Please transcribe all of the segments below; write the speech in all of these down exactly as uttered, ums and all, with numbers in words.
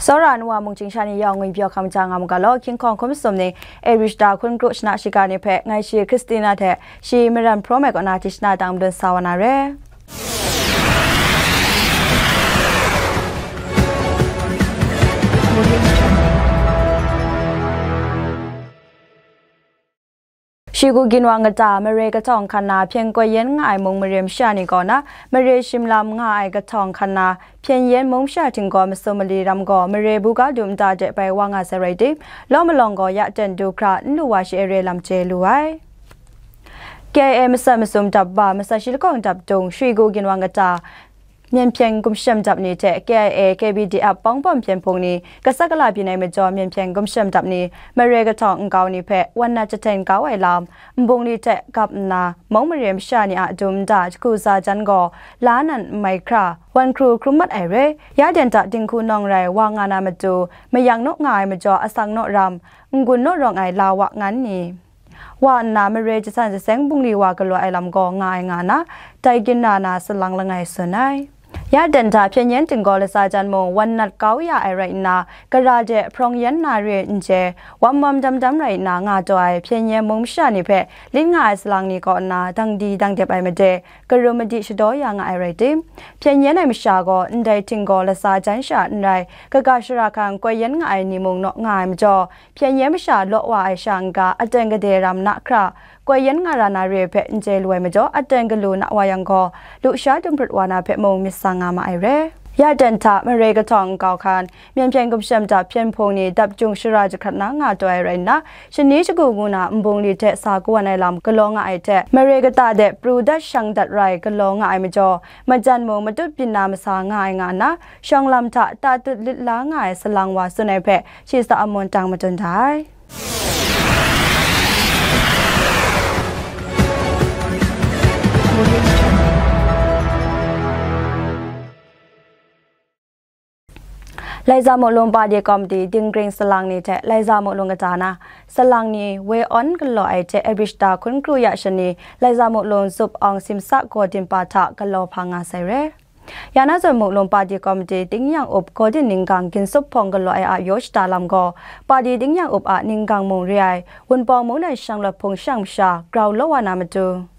Tsawra ai wa mungchying sha ni yawng ngwipyaw hkam ja nga mu ga law, hkying hkawng hkum sum ning, Ebrishta hkun kru shana shiga ni hpe, ngai shi Christina hte shi Maran Hpraw Mai kaw na hti shana dang madun sa wa na re. Shigu ginwang kata mare kahtawng hkan na hpyen koi yen nga ai mung mare masha ni kaw na, mare shim lam nga ai kahtawng hkan na hpyen yen mung masha htinggaw masum mali ram gaw mare buga dum nta de bai wa nga sai rai tim, law malawng gaw ya ten du hkra n lu wa shi ai re lam chye lu ai. K I A masat masum dap ba, masat shi lahkawng dap dung, Shigu ginwang kata, Myen hpyen gumshem dap ni hte K I A, K B D F pawng bawm hpyen hpung ni, kasa kala byin ai majaw myen hpyen gumshem dap ni, mare kahtawng nkau ni hpe wan nat jahten kau ai lam, nbungli hte gap nna, mung mare masha ni a dum nta jahku za jan gaw, la nan n mai hkra, wan hkru hkrum mat ai re, ya den hta dinghku nawng rai wa nga na matu, mayang naw nga ai majaw asak naw ram, n-gun naw rawng ai la wa ngan ni. Wa nna mare jasan jaseng bungli wa galaw ai lam gaw nga ai nga na, dai ginra na salang langai tsun ai. Ya dan hta hpyen yen tinggaw latsa jan mung wan nat kau ya ai rai nna, gara de hprawng yen na re n chye, wam wam dam dam rai nna nga taw ai hpyen yen mung masha ni hpe lit nga ai salang ni kaw nna dang di dang dep ai made, karum madi shadaw ya nga ai rai tim? Hpyen yen ai masha gaw ndai htinggaw latsa jan sha n rai, kaga shara hkang koi yen nga ai ni mung naw nga ai majaw, hpyen yen masha law wa ai sha n-ga aten gade ram na hkra, koi yen nga ra na re hpe n chye lu ai majaw, aten galu na wa yang gaw, lusha dumprut wa na hpe mung myit sa nga ma ai re. Ya dan hta mare kahtawng nkau hkan, myen hpyen gumshem dap hpyen hpung ni dap jung shara jahkrat na nga taw ai rai nna, shani shagu ngu na nbungli hte sa kawan ai lam galaw nga ai hte, mare kata de pru dat shang dat rai galaw nga ai majaw, majan mung matut byin na masa nga ai nga nna, shawng lam hta tatut lit la nga ai salang wa tsun ai hpe, shi sa amun tang madun da ai. Laiza Muklung Padi Komiti Dinggring Salang ni hte Laiza Muklung kata na salang ni woi awn galaw ai hte Ebrishta hkun kru ya shani Laiza Muklung Zup Awng Simsa Gaw Din Pa hta galaw hpa nga sai re. Ya na zawn Muklung Padi Komiti Tingnyang Up Gaw Din Ninggang Ginsup Hpawng galaw ai a yaw shada lam gaw, Padi Tingnyang Up a ninggang mung re ai, Wunpawng mung nan Shanglawt Hpung shang masha grau law wa na matu,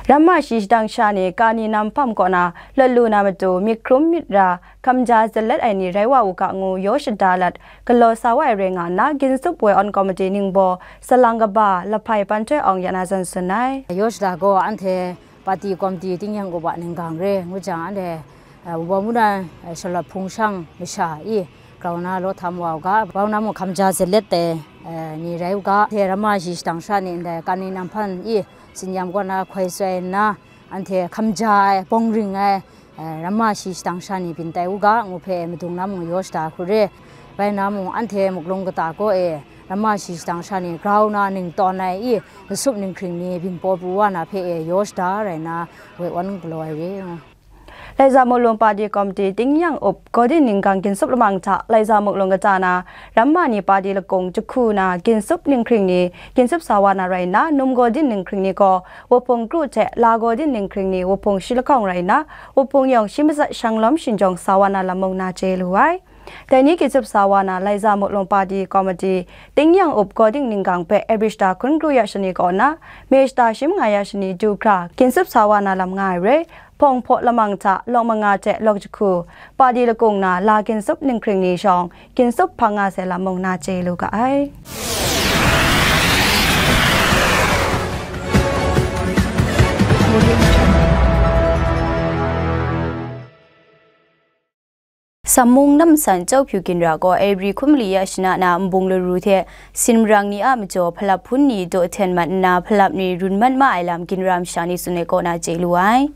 ramma shi shadang sha ni kani nam hpam kaw na lawt lu na matu, myit hkrum myit ra, hkamja zalet ai ni rai wa u ga ngu yaw shada lat, galaw sa wa ai rai nga nna, Ginsup Woi Awn Komiti ningbaw, salang kaba, Lahpai Pan Htoi Awng ya na zawn tsun ai. Yaw shada gaw anhte Padi Komiti Tingnyang Up a ninggang re ngu jang, anhte, eh, Wunpawng mung nan, eh, Shanglawt Hpung shang masha i, grau na law htam wa u ga, grau na mung hkamja zalet ai, eh, ni rai u ga, hte ramma shi shadang sha ni ndai kani nam hpam i, tsinyam kaw na hkoi soi nna, anhte hkamja ai, bawng ring ai, eh, ramma shi shadang sha ni byin tai u ga, ngu hpe madung na mung yaw shada hku re. Bai na mung, anhte Muklung kata kaw e, ramma shi shadang sha ni grau na ningtawn ai i, ginsup ninghkring ni byin paw pru wa na hpe e yaw shada rai nna, woi awn galaw ai re. Laiza Muklung Padi Komiti Tingnyang Up Gaw Din Ninggang Ginsup Lamang hta Laiza Muklung kata na, ramma ni padi lakung jahku na ginsup ninghkring ni ginsup sa wa na rai nna, Num Gaw Din ninghkring ni gaw Wahpung kru hte La Gaw Din ninghkring ni Wahpung shi lahkawng rai nna, Wahpung yawng shi matsat shanglawm shinjawng sa wa na lam mung na chye lu ai. Dai ni ginsup sa wa na Laiza Muklung Padi Komiti Tingnyang Up Gaw Din Ninggang hpe Ebrishta hkun kru ya shani kaw na, May shata shi manga ya shani du hkra ginsup sa wa na lam nga ai re. Hpawng hpaw lamang hta lawng manga hte lawng jahku, padi lakung na la ginsup ninghkring ni shawng, ginsup hpang nga sai lam mung na chye lu ga ai. Sammung Namsan Chawpyu ginra gaw Ebri hkum mali ya shana na nbung laru hte sin marang ni a majaw hpalap hpun ni daw hten mat nna, hpalap ni run mat ma ai lam ginra masha ni tsun ai kaw na chye lu ai.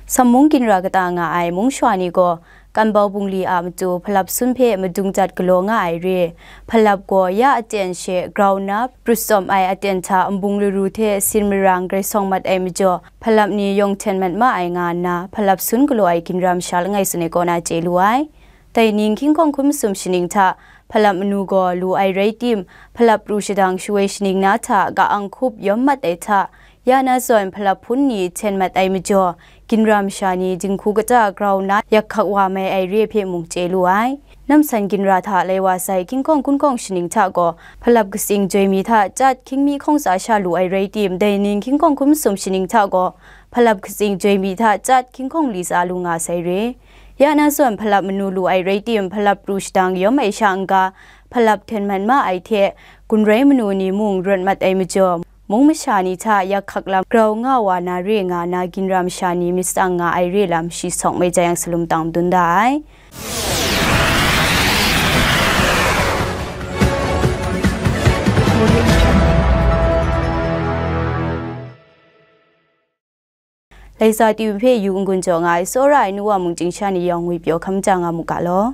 Sammung ginra kata nga ai mung shwa ni gaw, Kanbau bungli a matu hpalap sun hpe madung jat galaw nga ai re. Hpalap gaw ya aten she grau nna, prut tsawm ai aten hta nbung laru hte sin marang grai sawng mat ai majaw, hpalap ni yawng hten mat ma ai nga nna, hpalap sun galaw ai ginra masha langai tsun ai kaw na chye lu ai. Dai ning hkying hkawng hkum sum shaning hta, hpalap manu gaw lu ai rai tim, hpalap pru shadang shawoi shaning na hta ka-ang hkup yawm mat ai hta, Ya na zawn hpalap hpun ni hten mat ai majaw, ginra masha ni dinghku kata grau na yak hkak wa mai ai re hpe mung chye lu ai. Namsan ginra hta lai wa sai hkyingkawng gunkawng shaning hta gaw, hpalap katsing joi mi hta chyat hkying mi hkawng tsa sha lu ai rai tim, dai ning hkyingkawng hkum sum shaning hta gaw, hpalap katsing joi mi hta chyat hkyingkawng li tsa lu nga sai re. Ya na zawn hpalap manu lu ai rai tim, hpalap pru shadang yawm ai sha n-ga, hpalap hten mat ma ai hte, gun rai manu ni mung rawt mat ai majaw, mung masha ni hta yak hkak lam grau nga wa na re nga na ginra masha ni myit tsang nga ai re lam shi sawng mai jai yang salum tang dun da ai. Laisa T V hpe yu n-gun jaw nga ai, tsawra ai nu wa mung chyingsha ni yawng ngwipyaw hkam ja nga mu ga law.